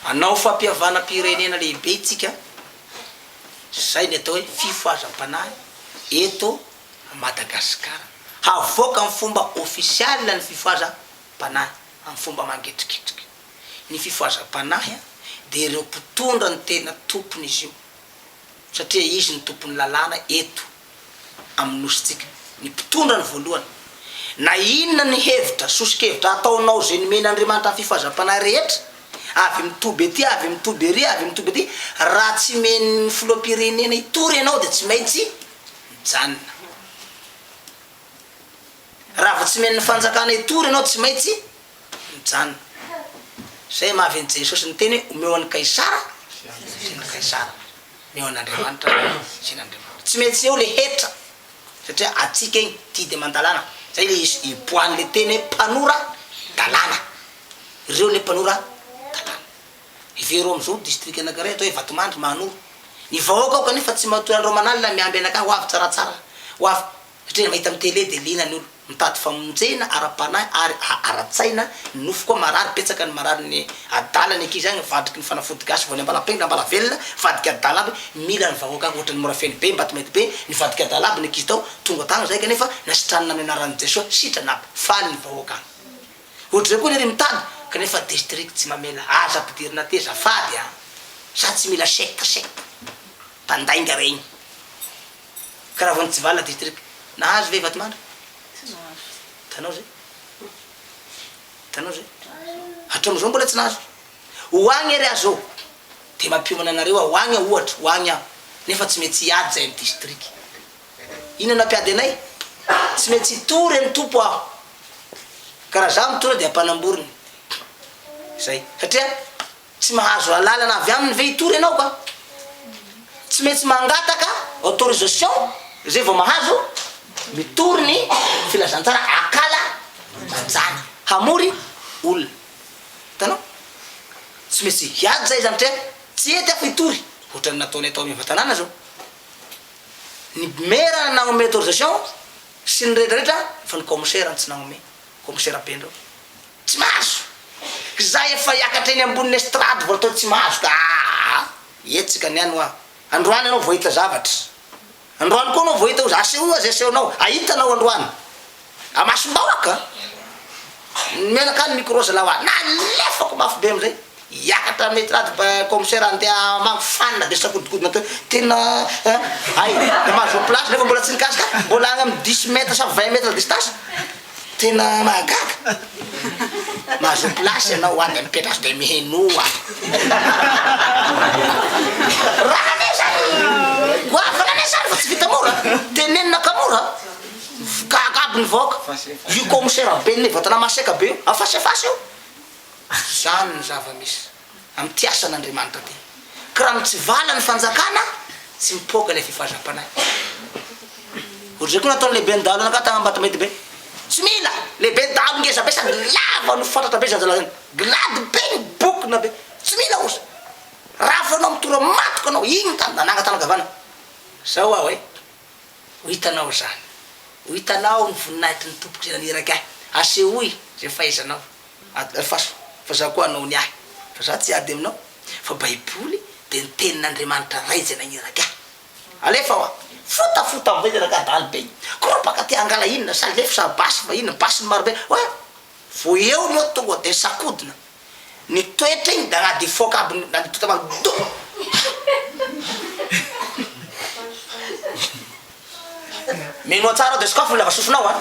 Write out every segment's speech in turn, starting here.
Hanao fampihavanam-pirenena lehibe itsika, izay ny atao hoe fifohazam-panahy eto Madagasikara. Havoaka amin'ny fomba ofisialy ny fifohazam-panahy, amin'ny fomba mangetriketrika. Ny fifohazam-panahy dia ireo mpitondra no tena tompon'izy io, satria izy no tompon'ny lalàna eto amin'ny nosintsika. Ny mpitondra no voalohany. Na inona ny hevitra, soso-kevitra ataonao izay nomen'Andriamanitra amin'ny fifohazam-panahy rehetra, avy mitoby ety, avy mitoby ery, avy mitoby ety, raha tsy omen'ny filoham-pirenena hitory ianao dia tsy maintsy mijanona. Raha vao tsy omen'ny fanjakana hitory ianao tsy maintsy mijanona. Izay maha avy an'i Jesosy niteny hoe omeo an'i Kaisara izay an'i Kaisara, omeo an'Andriamanitra izay an'Andriamanitra. Tsy maintsy eo le hetra satria antsika iny didy aman-dalàna. Zay le izy iboahan'le teny hoe mpanora dalàna. Ireo le mpanora dalàna. Hevero amizao district anakiray atao hoe Vatomandry, Mahanoro. Ny vahoaka ao kanefa tsy matory andro aman'alina miamby anakahy ho avy tsaratsara, ho avy Satria mahita amin'ny télé dia liana ny olo. Mitady famonjena ara-panahy ary ara-tsaina, ny nofo koa marary, betsaka ny marary ny adala ny ankizy agny, vadriky ny fanafody gasy vao ny ambalapengra ambalavelona, vadika adala aby, mila ny vahoaka agny ohatran'ny Morafeno be, Ambatomainty be, nivadika adala aby ny ankizy tao, tonga tagny zahay kanefa nasitranina amin'ny anaran'i Jesoa, sitrana aby, faly ny vahoaka agny. Ohatr'izay koa ny ery mitady kanefa district tsy mamela, aza ampidirina aty azafady a! Za tsy mila secte secte, mpandainga regny. Karaha vao nitsivalana district. Nahazo ve Vatomandry? Tsy nahazo. Hitanao zay? Hitanao zay? Hatramin'izao mbola tsy nahazo. Ho agny ary aho zao, dia mampiomana anareo aho, ho agny aho ohatra, ho agny aho, nefa tsy maintsy hiady zahay amin'ny district. Inona no hampiady anay? Tsy maintsy hitory an'ny Tompo aho. Ka raha zaho mitory dia ampanamboriny. Zay. Satria Tsy mahazo alalana avy aminy ve hitory ianao ka? Tsy maintsy mangataka autorisation zay vao mahazo mitory ny filazantsara akala manjana hamory olona. Hitanao? Tsy maintsy hiady zay zany satria tsy hety aho hitory ohatran'ny nataonay tao Maevatanàna zao. Ny maire nagnome autorisation sy ny rehetra rehetra fa ny commissaire no tsy nagnome, commissaire be ndreo. Tsy mahazo! Za efa hiakatra eny ambonin'ny estrade vao atao tsy mahazo ka aa! Hetsika ny any hoa! Androany ianao vao hahita zavatra! Androany koa anao vao hahita ozy asehoy hoa zay asehonao! Ahita anao androany! Amasom-bahoaka! Menaka ny micro zalahy hoa! Nalefako mafy be amizay! Hiakatra amin'ny estrade ba commissaire andeha hamangy fanina be sakodikodina teo tena hay! De mahazo place nefa mbola tsy nikasika mbola agny amin'ny dix mètres sa vingt mètres distance! Tena mahagaga! Mahazo place ianao any dia mipetraka dia mihenoa. Raha anie zany goavana anie zany fa tsy vita mora, tenenina ka mora, gaga aby ny vahoaka, io commissaire be ny vatana masiaka be io, afasefasy io. Zany ny zava-misy. Amin'ity asan'Andriamanitra ity. Ka raha mitsivala ny fanjakana, tsy mipoaka ilay fifazam-panahy. Ohatr'izay koa nataon'ny lehiben'ny dahalo anakahy tany Ambatomainty be. Tsy mila! Lehiben'ny dahalo ngeza be sady lava no fatratra be zany zalahy zany. Glady be ny bokona be. Tsy mila osa. Raha vao anao mitora matoka anao, iny ny tany nananga-tanan-kavana. Zao aho e. Ho hitanao izany. Ho hitanao ny voninahitry ny Tompoko izay naniraka ahy. Asehoy izay fahaizanao. Alefaso fa za koa hanao ny ahy fa za tsy hiady aminao fa baiboly dia ny tenin'Andriamanitra Ray izay nagniraka ahy. Alefa hoa! Fotafota amizay zay rangah dahalo be koropaka te hangala inona sa lefo sa basy fa inona basy ny marobe hoe vao eo ny eo tonga de sakodina ny toetra igny da na de foka aby na de tota do Minoa tsara de sokafo ny lavasofinao a!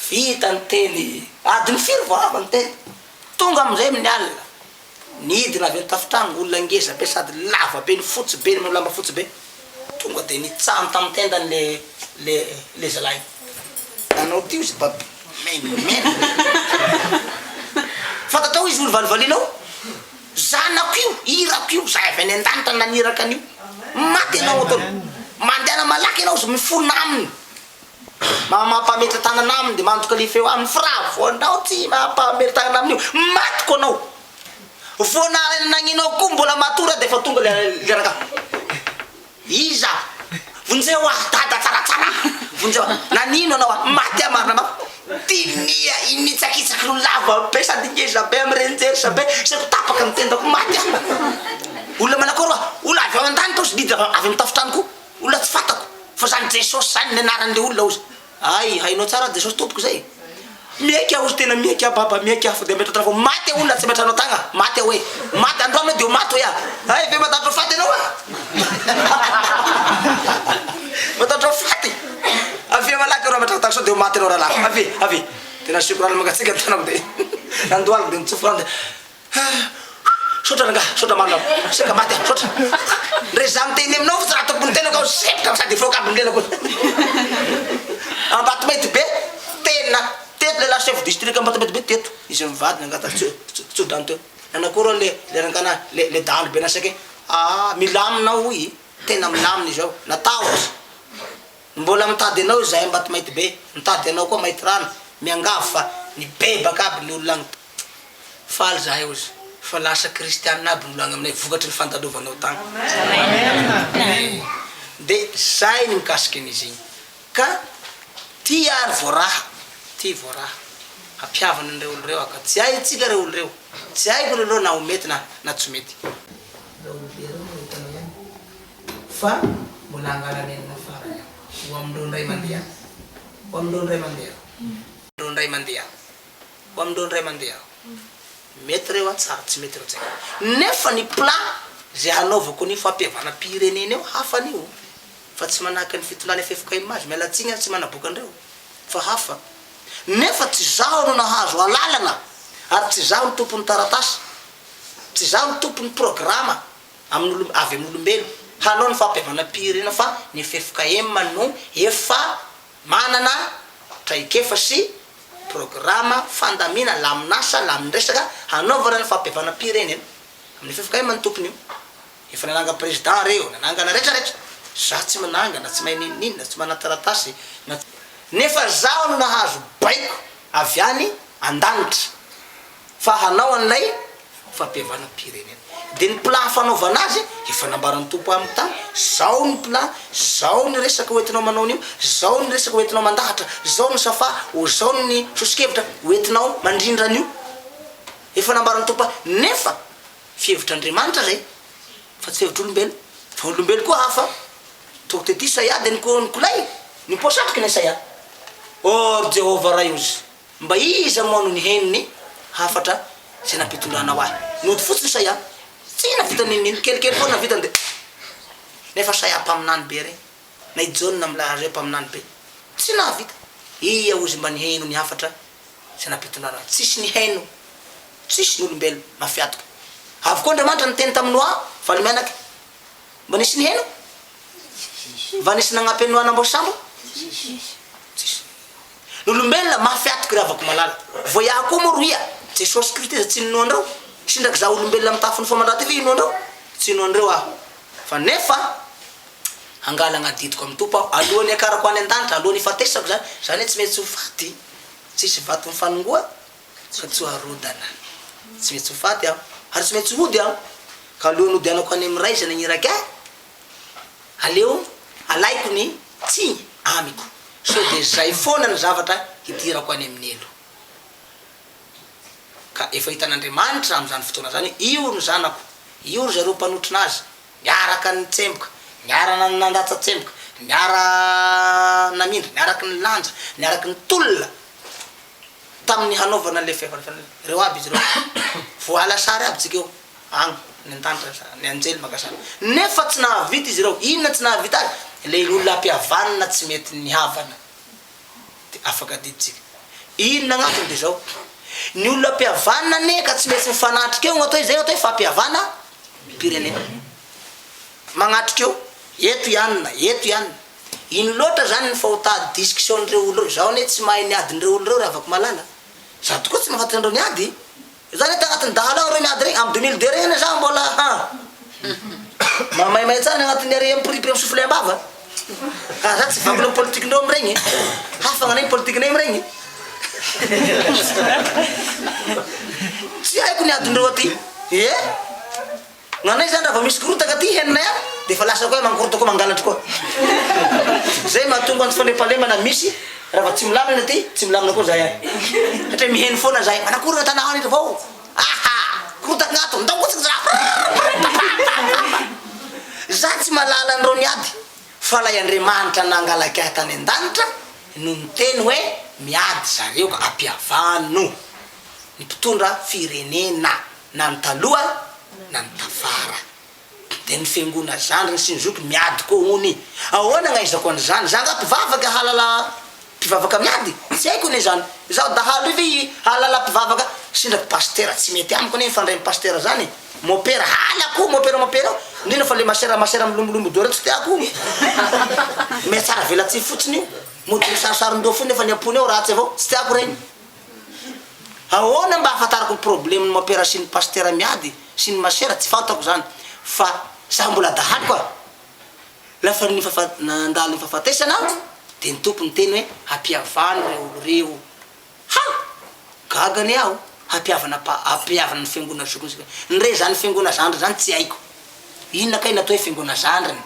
Vita ny teny, adiny firy vao avy ny teny? Tonga amin'izay amin'ny alina, nidina avy eny tafontrano, olona ngeza be sady lava be, ny fotsy be, manao lamba fotsy be, tonga dia nitsano tamin'ny tendany le le le zalahy. Nanao ty ozy ba menimena. Fantatrao izy olo valivalianao? Zanako io, irako io, zay avy any an-danitra naniraka an'io. Maty ianao ataony. Mandehana malaky ianao, miforona aminy. Mampametra tanana aminy dia mandoka le feo aminy fa raha vao anao tsy mampametra tanana aminy io matiko anao vao nagnino ao koa mbola matory aho dia efa tonga le le rangahy iza vonjeo aho dada tsaratsara vonjeo aho nanino anao aho maty aho marina mafy. Tinia hinitsakitsaky no lava be sady ngeza be am renjersa be saiko tapaka ny tendako maty aho. Olona manakory hoa? Olona avy ao an-danitra ozy nidina avy am tafotrano koa. Olona tsy fantako fa zany Jesosy zany ny anaran'le olona ozy. Hay, hainao tsara Jesosy tompoko zay. Miaiky aho ozy tena miaiky aho baba miaiky aho fa de ametratra vao maty aho olona tsy ametranao tagna maty aho e. Maty androany aho de ho maty hoe aho. Hay ve matahotra ho faty ianao ah? Matahotra ho faty? Avia malaky rô ametraka tagna sao de ho maty anao rahalahy. Avia, avia. De nasiako rano mangatsiaka ny tanako de nandohaliko de nitsofy rano de Misaotra rangahy, misaotra marina, saika maty aho, misaotra. Ndre za miteny aminao fa tsy raha tompon'ny tenako aho, sempotra sady hifoaka aby ny lelako. Ambatomainty be, tena teto lehilahy chef district Ambatomainty be teto, izy mivady nangataka tso-drano teo. Nanakory le le rangana le le dahalo be nasaky, aa milamina ao hoy, tena milamina izy ao, natahotra. Mbola mitady anao izahay Ambatomainty be, mitady anao koa Maintirano, miangavy fa nibebaka aby ny olona agny. Faly zahay ozy fa lasa kristianina aby ny olo agny aminay vokatry ny fandalovanao tagny. De zay ny mikasika an'izy igny. Ka ty ary vao raha, ty vao raha. Hampihavana an'ireo olo reo aho ka tsy haintsika reo olo reo. Tsy haiko reo olo reo na ho mety na na tsy ho mety. Reo olo be reo moa hitanao ihany fa mbola hangala nenina farany aho. Ho amindreo indray mandeha. Ho amindreo indray mandeha. Ho amindreo indray mandeha. Ho amindreo indray mandeha aho. Mety reo an tsara tsy mety reo tsy haiko. Nefa ny plan zay hanaovako an'io fampihavanam-pirenena io hafa an'io fa tsy manahaka ny fitondrana ffkm azy, miala tsiny aho tsy manaboaka an'ireo fa hafa. Nefa tsy zaho no nahazo alalana ary tsy zaho no tompon'ny taratasy, tsy zaho no tompon'ny programa amin'olo avy amin'olombelo hanao ny fampihavanam-pirenena fa ny ffkm no efa manana traikefa sy Programa, fandamina, lamin'asa, lamin-dresaka hanaovana ny fampihavanam-pirenena. Amin'ny ffkm ny tompony io. Efa nananga président reo, nanangana rehetra rehetra. Za tsy manangana, tsy mahay n'inon'inona, tsy manana taratasy na. Nefa zaho no nahazo baiko avy any an-danitra fa hanao an'ilay fampihavanam-pirenena. Dia ny plan fanaovana azy efa nambaran'ny Tompo amiko tany, zao ny plan, zao ny resaka ho entinao manao an'io, zao ny resaka ho entinao mandahatra, zao ny safa, zao ny soso-kevitra ho entinao mandrindra an'io. Efa nambaran'ny Tompo ahy, nefa fihevitr'Andriamanitra zay fa tsy fihevitr'olombelona, fa olombelo koa hafa. Tonga tety Isaia dia nikolay, nipoa-satroka ny Isaia. Oh ry Jehovah Ray ozy, Mba iza moa no niheno ny hafatra izay nampitondranao ahy? Nody fotsiny Isaia. Tsy nahavita n'inon'inona. Kelikely foana nahavitany dia. Nefa Isaia mpaminany be ireny. Na i Jaona milaza azy hoe mpaminany be. Tsy nahavita. Ia hozy mba niheno ny hafatra izay nampitondranao ahy? Tsisy nihaino. Tsisy ny olombelona. Mafy hatoka. Avy koa Andriamanitra niteny tamin'i Noa, valo mianaka. Mba nisy niheno? Mba nisy nagnampy an'i Noa hanamboatra sambo? Tsisy. Ny olombelona mafy atoky ry havako malala. Vao iaho koa moa roia Jesosy Kristy izay tsy ninoanreo? Sindraky zaho olombelona mitafy nofo aman-draha ty ve inoanreo? Tsy inoanreo aho. Fa nefa hangala gn'adidiko amin'ny Tompo aho alohan'ny hiakarako any an-danitra, alohan'ny hifatesako zany, zany hoe tsy maintsy ho faty, tsisy vato mifanongoa fa tsy ho arodana. Tsy maintsy ho faty aho, ary tsy maintsy hody aho. Ka alohan'ny hodianako any amin'ny Ray izay nagniraka ahy, Aleo alaiko ny tsiny amiko sao dia zay foana ny zavatra hidirako any amin'ny helo. Ka efa hitan'Andriamanitra amin'izany fotoana izany hoe io ny zanako, io ry zareo mpanotrona azy, niaraka nitsemboka, niara nandatsa-tsemboka, niara namindra, niaraky nilanja, niaraky nitolona tamin'ny hanaovana ilay fihavanana. Ireo aby izy ireo. Voala sary aby tsika eo. Agny, ny an-danitra, ny anjely maka sary. Nefa tsy nahavita izy ireo. Inona tsy nahavita azy? Ilay olona ampihavanina tsy mety nihavana. Dia afaka adidintsika. Inona agnatiny dia izao. Ny olona ampihavanina anie ka tsy maintsy mifanatrika eo no atao hoe izay no atao hoe fampihavanam-pirenena. Magnatrika eo, eto i anona, eto i anona. Ino loatra izany ny fahotà discussion-n'ireo olona ireo? Izaho anie tsy mahay ny adin'ireo olona ireo ry havako malala. Izaho tokoa tsy mahafantatra an'ireo niady. Za anie tagnatin'ny dahalo agny reo miady regny, am 2002 regny anie za mbola ha mamaimay tsara ny agnatin'ny are mipiripiri am souffle am-bava ka za tsy vakina am politiquendreo amregny, hafa gnanay ny politiquenay amregny tsy haiko ny adindreo aty eh! Gnanay zany raha vao misy korotaka aty henonay any de efa lasa koa mankorota koa mangalatra koa zay mahatonga ny tsy fandriampahalemana misy. Raha vao tsy milamina ny aty, tsy milamina koa zahay any. Satria miheno foana zahay, manakory ny tanà any vao? Aha! Korontana ato, ndao koa tsika zah! Za tsy mahalala an'ireo niady, fa ilay Andriamanitra nangalaka ahy tany an-danitra no niteny hoe miady zareo ka ampihavano ny mpitondra firenena na ny taloha na ny tafara. Dia ny fiangona zandriny sy ny zokiny miady koa hono. Ahoana gnaizako an'izany? Za nga mpivavaka hahalala mpivavaka miady? Tsy haiko anie zany. Izaho dahalo io ve hahalala mpivavaka? Sindrako pasitera, tsy mety amiko anie mifandray am pasitera zany e. Mopera, halako mopera mopera io, indrindra fa le masera masera milombolombo doha reo tsy tiako. Mihatsara velatsihy fotsiny io, mody misarisarin-doha fotsiny nefa ny am-pony ao ratsy avao, tsy tiako regny. Ahoana mba ahafantarako ny problème ny mopera sy ny pasitera miady sy ny masera tsy fantako zany fa za mbola dahalo ka lafa ny nandalo ny fahafatesana aho de ny Tompo niteny hoe hampihavano reo olo reo ha! Gaga anie aho hampihavana pa hampihavana ny fiangona zokiny sy ny re zany fiangona zandriny zany tsy haiko inona kay ny atao hoe fiangona zandriny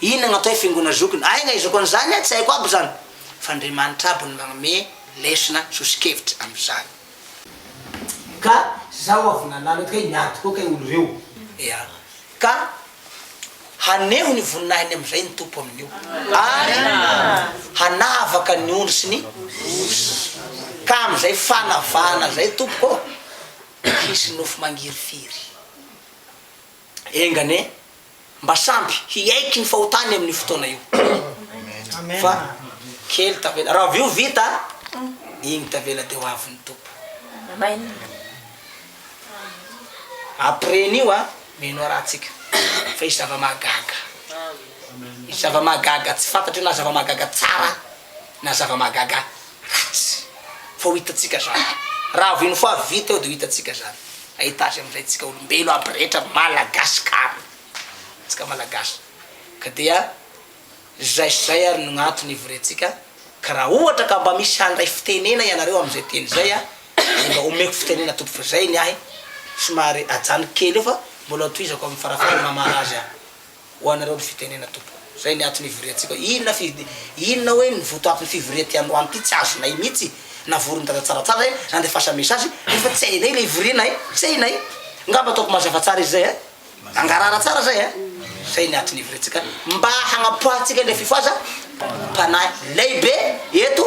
inona ny atao hoe fiangona zokiny ay gnaizako an'izany tsy haiko aby zany fa Andriamanitra aby no magnome lesona soso-kevitra amin'izany. Ka zaho avy nalala eto kay miady koa kay olo reo ea ka haneho ny voninahiny amin'izay ny Tompo amin'io ary hanavaka ny ondry sy ny osy ka amin'izay fanavahana zay tompoko ô hisy nofo mangirifiry enga anie Mba samby hiaiky ny fahotany amin'io fotoana io fa kely tavela raha avy io vita igny tavela de ho avy ny Tompo après an'io a mino raha tsika fa hisy zava-mahagaga hisy zava-mahagaga tsy fantatro na zava-mahagaga tsara na zava-mahagaga ratsy fa ho hitantsika zany raha avy une fois vita eo de ho hitantsika zany Ahita azy amin'izay tsika olombelo aby rehetra Madagascar tsika malagasy ka dia zay sy zay ary no gn'antony ivoriantsika ka raha ohatra ka mba misy handray fitenena ianareo amin'izay teny zay a dia mba omeko fitenena tompoko fa zay ny ahy somary ajanoko kely eo fa mbola ho tohizako amin'ny farafarany mamara azy aho. Ho anareo ny fitenena tompoko. Zay ny antony ivoriantsika. Inona fi inona hoe ny votoatin'ny fivoria ty androany ty tsy azonay mihitsy. Navorin'i dada tsaratsara zay, nandefasa message, nefa tsy hainay le ivoriana e, tsy hainay. Ngamba ataoko mazava tsara izy zay e. Mangarahara tsara zay e. Zay ny antony ivoriantsika mba hagnapoahantsika ilay fifohaza mpanahy lehibe eto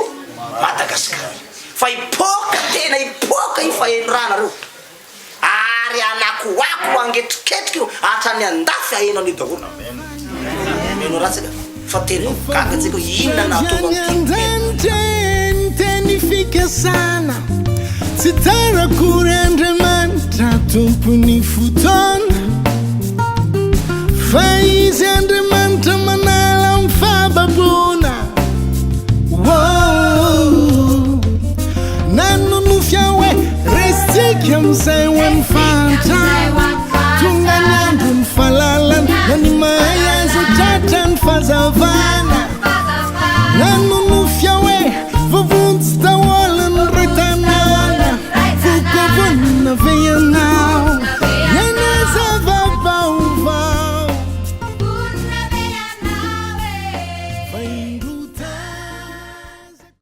Madagasikara. Fa hipoaka tena hipoaka io fa heno raha nareo. Ary anakoako hangetriketrika io hatrany andafy haheno an'io daholo. Mino ratsy ka fa tena gaga tsika hoe inona nahatonga an'ity teny. Ny teny fikasana tsy tara akory Andriamanitra tompon'ny fotoana fa izy Andriamanitra manala ny fahababoana oh, Nanonofy aho hoe resintsika amin'izay ho an'ny fahantrana Tonga ny andron'ny fahalalana na ny mahay aza tratra ny fahazavana Nanonofy aho hoe voavonjy.